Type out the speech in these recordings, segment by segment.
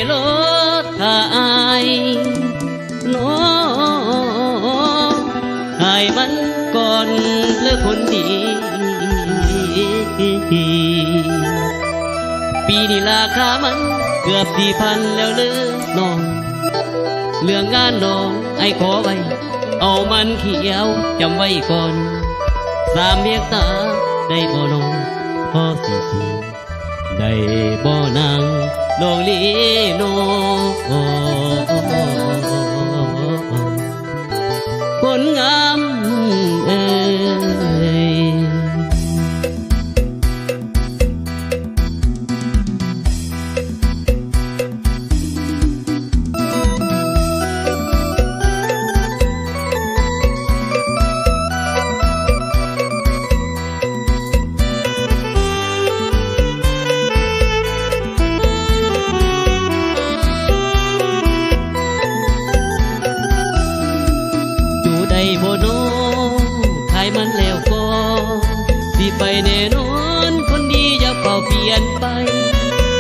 ລໍຖ້າອ້າຍ ນ້ອງ ຂາຍມັນກ່ອນເລີອຄົນດີ. ປີນີ້ລາຄາມັນເກືອບສີ່ພັນແລ້ວເລີນ້ອງ. ເລື່ອງງານດອງອ້າຍຂໍໄວ້ ເອົາມັນຂຽວຈຳໄວ້ກ່ອນ ສາມເຮັກຕາໄດ້ບໍ່ນ້ອງ? ພໍຊິຊື້ໄດ້ບໍ່ນາງ ນ້ອງລີໂນ ຄົນງາມເອີຍ. ຢູ່ໄດ້ບໍ່ນ້ອງ ຂາຍມັນແລ້ວກໍ ຊິໄປແນ່ນອນ ຄົນດີຢ່າເຝົ້າປ່ຽນໄປ.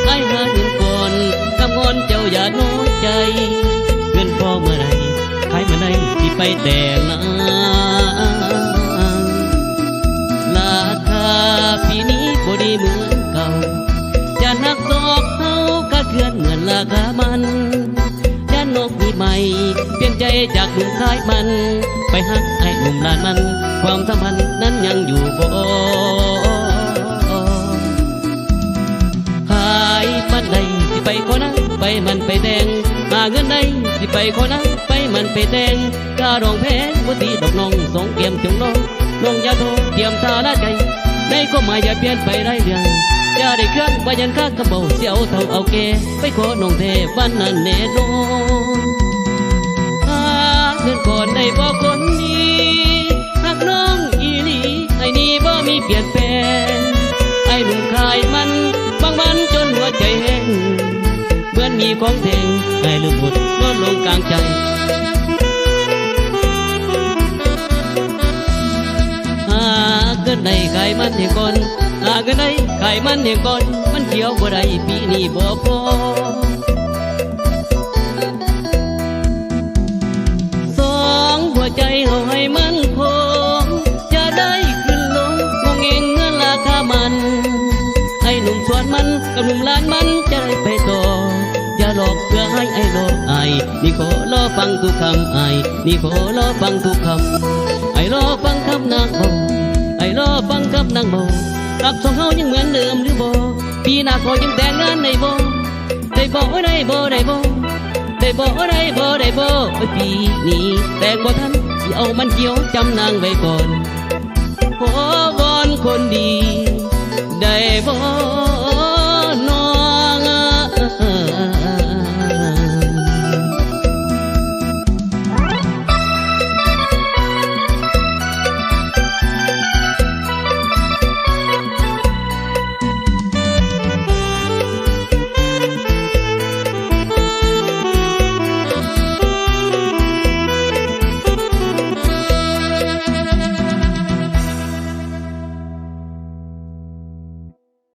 ອ້າຍຫາເງິນກ່ອນ ຄຳວອນເຈົ້າຢ່ານ້ອຍໃຈ ເງິນພໍເມື່ອໃດ ຂາຍມັນໄດ້ ຊິໄປແຕ່ງນາງ. ລາຄາປີນີ້ບໍ່ດີເໝືອນເກົ່າ ຢ້ານຮັກສອກເຮົາກະເທືອນເໝືອນລາຄາມັນ. ຢ້ານນ້ອງມີໃໝ່ ປ່ຽນໃຈຈາກໜຸ່ມຂາຍມັນ ໄປຮັກອ້າຍໜຸ່ມລ້ານມັນ ຄວາມສຳພັນນັ້ນຍັງຢູ່ບໍ່? ຂາຍມັນໄດ້ ຊິໄປຂໍນາງ ໄປໝັ້ນໄປແຕ່ງ ຫາເງິນໄດ້ ຊິໄປຂໍນາງ ໄປໝັ້ນໄປແຕ່ງ. ຄ່າດອງແພງບໍ່ຕິດອກນ້ອງ ສອງແກ້ມຈົງລອງ ນ້ອງຢ່າທໍ້ ຕຽມທ່າລາໃຈ ໃນຄວາມໝາຍຢ່າປ່ຽນໄປຫຼາຍເລື່ອງ ຢ່າໄດ້ເຄືອງ ບໍ່ຢ້ານຄາຄຳເວົ້າ ຊິເອົາເຖົ້າເອົາແກ່ ໄປຂໍນ້ອງແທ້ວັນນັ້ນແນ່ນອນ. ຫາເງິນກ່ອນໄດ້ບໍ່ຄົນດີ ຮັກນ້ອງອີ່ຫຼີ ອ້າຍນີ້ບໍ່ມີປ່ຽນແປງ ອ້າຍໜຸ່ມຂາຍມັນ ບາງວັນຈົນຫົວໃຈແຫ້ງ ເໝືອນມີຂອງແພງ ອ້າຍລືມໝົດ ໂຍນລົງກາງໃຈ. ຫາເງິນໄດ້ຂາຍມັນແຮງກ່ອນ ຫາເງິນໄດ້ຂາຍມັນແຮງກ່ອນ ມັນຂຽວບໍ່ໄດ້ ປີນີ້ບໍ່ພໍ. ສອງຫົວໃຈເຮົາໃຫ້ມັນຄົງ ຢ່າໄດ້ຂຶ້ນລົງ ງົງເງງເໝືອນລາຄາມັນ. ໄອ້ໜຸ່ມສວນມັນກັບໜຸ່ມລ້ານມັນຈະໄດ້ໄປຕໍ່ ຢ່າຫຼອກເພື່ອໃຫ້ອ້າຍຫຼອກ ອ້າຍນີ້ຂໍລໍຟັງທຸກຄຳ ອ້າຍນີ້ຂໍລໍຟັງທຸກຄຳ ອ້າຍລໍຟັງຄຳນາງເວົ້າ ອ້າຍລໍຟັງຄຳນາງເວົ້າ ຮັກສອງເຮົາຍັງເໝືອນເດີມຫຼືບໍ່? ປີໜ້າຂໍຍັງແຕ່ງງານໄດ້ບໍ່? ໄດ້ບໍ່ ໂອ້ຍ ໄດ້ບໍ່ ໄດ້ບໍ່ ໄດ້ບໍ່ ໄດ້ບໍ່ ໄດ້ບໍ່ ໂອ້ຍ ປີນີ້ແຕ່ງບໍ່ທັນ ຊິເອົາມັນຂຽວຈຳນາງໄວ້ກ່ອນ ຂໍວອນຄົນດີໄດ້ບໍ່?